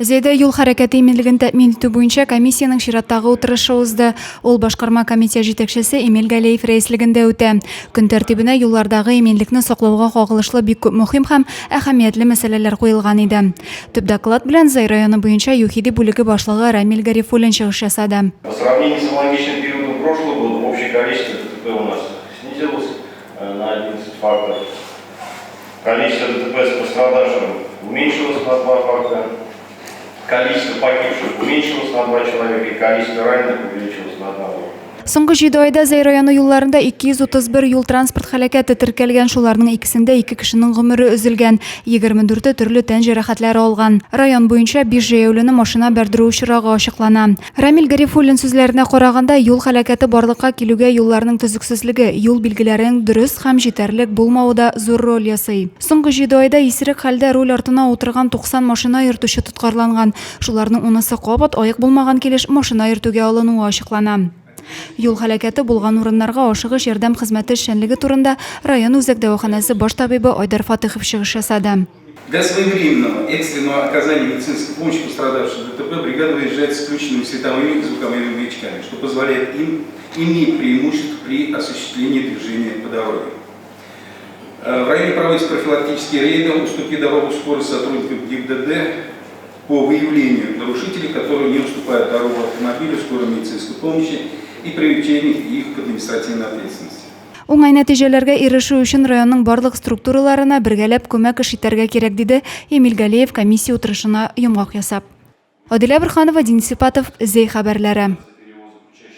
Зәйдә юл хәрәкәте иминлеген тәэмин итү буенча комиссиянең чираттагы утырышы узды. Ул башкарма комитет җитәкчесе Эмиль Галеев рәислегендә үтә. Көн тәртибенә юллардагы иминлекне саклауга кагылышлы бик күп мөһим һәм әһәмиятле мәсьәләләр куелган иде. Төп доклад белән Зәй районы буенча ЮХИДИ бүлеге башлыгы Рамил Гарифуллин чыгыш ясады. По сравнению с аналогичным периодом прошлого года общее количество ДТП у нас снизилось на 11 фактов. Количество ДТП с пострадавшим уменьшилось на 2 факта. Количество погибших уменьшилось на 2 человека и количество раненых увеличилось на одного. Соңгы җиде айда Зәй районы юлларында 231 юл-транспорт һәлакәте теркәлгән, шуларның икесендә ике кешенең гомере өзелгән, 24-е төрле тән җәрәхәтләре алган. Район буенча биш җәяүлене машина бәрдерү очрагы ачыклана. Рамил Гарифуллин сүзләренә караганда, юл һәлакәте барлыкка килүгә юлларның төзексезлеге, юл билгеләренең дөрес һәм җитәрлек булмавы да зур роль ясый. Соңгы җиде айда исерек хәлдә руль артына утырган 90 машина йөртүче тоткарланган. Шуларның унысы кабат аек булмаган килеш машина йөртүгә алынуы ачыклана. Юл һәлакәте булган урыннарга ашыгыч ярдәм хезмәте эшчәнлеге турында район үзәк дәваханәсе баш табибы Айдар Фатыхов чыгыш ясады. Для своевременного экстренного оказания медицинской помощи пострадавшим в ДТП бригада выезжает с включенными световыми и звуковыми маячками, что позволяет им иметь преимущество при осуществлении движения по дороге. Э, в районе проводятся профилактические рейды «Уступи дорогу скорость» сотрудников ГИБДД по выявлению нарушителей, которые не уступают дорогу автомобилю скорой медицинской помощи и привлечению их к административной ответственности. Уңай нәтиҗәләргә ирешү өчен районның барлык структураларына бергәләп күмәк эш итәргә кирәк, диде Эмиль Галиев комиссия утырышына йомгак ясап. Адилә Борһанова, Денис Ипатов, Зәй хәбәрләре.